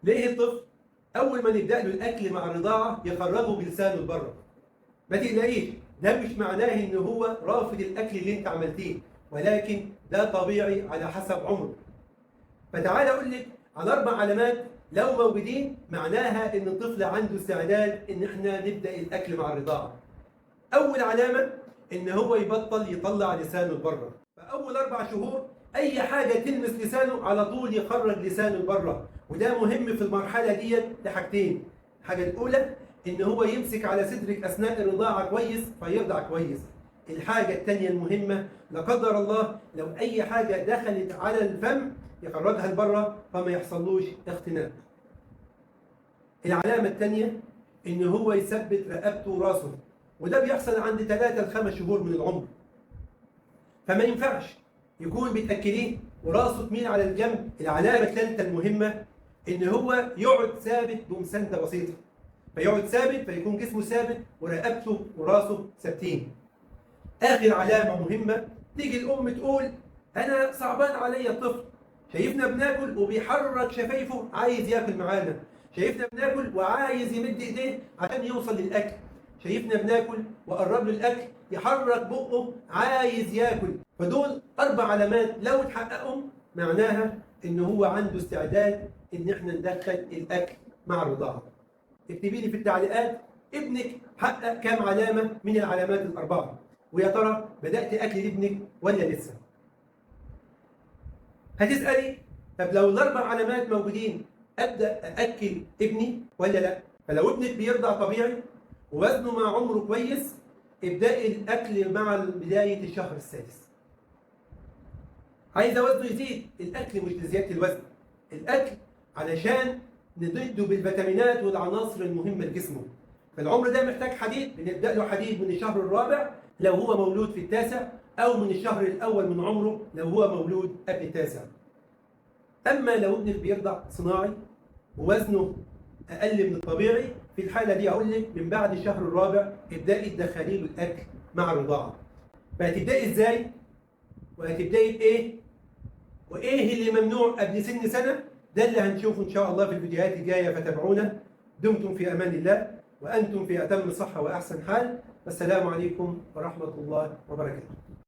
ليه الطفل اول ما نبدا له الاكل مع الرضاعة يخرجه بلسانه لبره؟ ما تقلقيش، ده مش معناه ان هو رافض الاكل اللي انت عملتيه، ولكن ده طبيعي على حسب عمره. فتعال اقول لك على 4 علامات لو موجودين معناها ان الطفل عنده استعداد ان احنا نبدا الاكل مع الرضاعة. اول علامة ان هو يبطل يطلع لسانه لبره. فاول 4 شهور اي حاجة تلمس لسانه على طول يخرج لسانه لبره، وده مهم في المرحلة ديت لحاجتين. الحاجة الاولى ان هو يمسك على صدرك اثناء الرضاعة كويس فيرضع كويس. الحاجة الثانية المهمة، لا قدر الله لو اي حاجة دخلت على الفم يخرجها لبره فما يحصلوش اختناق. العلامة الثانية ان هو يثبت رقبته وراسه، وده بيحصل عند 3 ل 5 شهور من العمر. فما ينفعش يكون بتاكليه وراسه تميل على الجنب. العلامة الثالثة المهمة ان هو يقعد ثابت بمسانده بسيطة، فيقعد ثابت فيكون جسمه ثابت ورقبته وراسه ثابتين. اخر علامة مهمة، تيجي الام تقول انا صعبان عليا الطفل، شايفنا بناكل وبيحرك شفايفه عايز ياكل معانا، شايفنا بناكل وعايز يمد ايديه عشان يوصل للاكل، شايفنا بناكل وقرب له الاكل يحرك بقه عايز ياكل. فدول 4 علامات لو اتحققوا معناها ان هو عنده استعداد ان احنا ندخل الاكل مع الرضاعة. اكتبي لي في التعليقات ابنك حقق كام علامة من العلامات ال4، ويا ترى بدات اكل ابنك ولا لسه؟ هتسالي طب لو ال4 علامات موجودين ابدا ااكل ابني ولا لا؟ فلو ابنك بيرضع طبيعي ووزنه مع عمره كويس، ابدأي الاكل مع بداية الشهر السادس. عايزه وزنه يزيد، الاكل مش لزيادة الوزن، الاكل علشان ندده بالفيتامينات والعناصر المهمة لجسمه. فالعمر ده محتاج حديد، بنبدا له حديد من الشهر الرابع لو هو مولود في التاسع، او من الشهر الاول من عمره لو هو مولود قبل التاسع. اما لو ابنك بيرضع صناعي ووزنه اقل من الطبيعي، في الحالة دي اقول لك من بعد الشهر الرابع ابدأي تدخلي له الاكل مع الرضاعة. فهتبدأي ازاي؟ وهتبدأي بايه؟ وايه اللي ممنوع قبل سن سنة؟ ده اللي هنشوفه ان شاء الله في الفيديوهات الجاية، فتابعونا. دمتم في امان الله وانتم في اتم صحة واحسن حال، والسلام عليكم ورحمة الله وبركاته.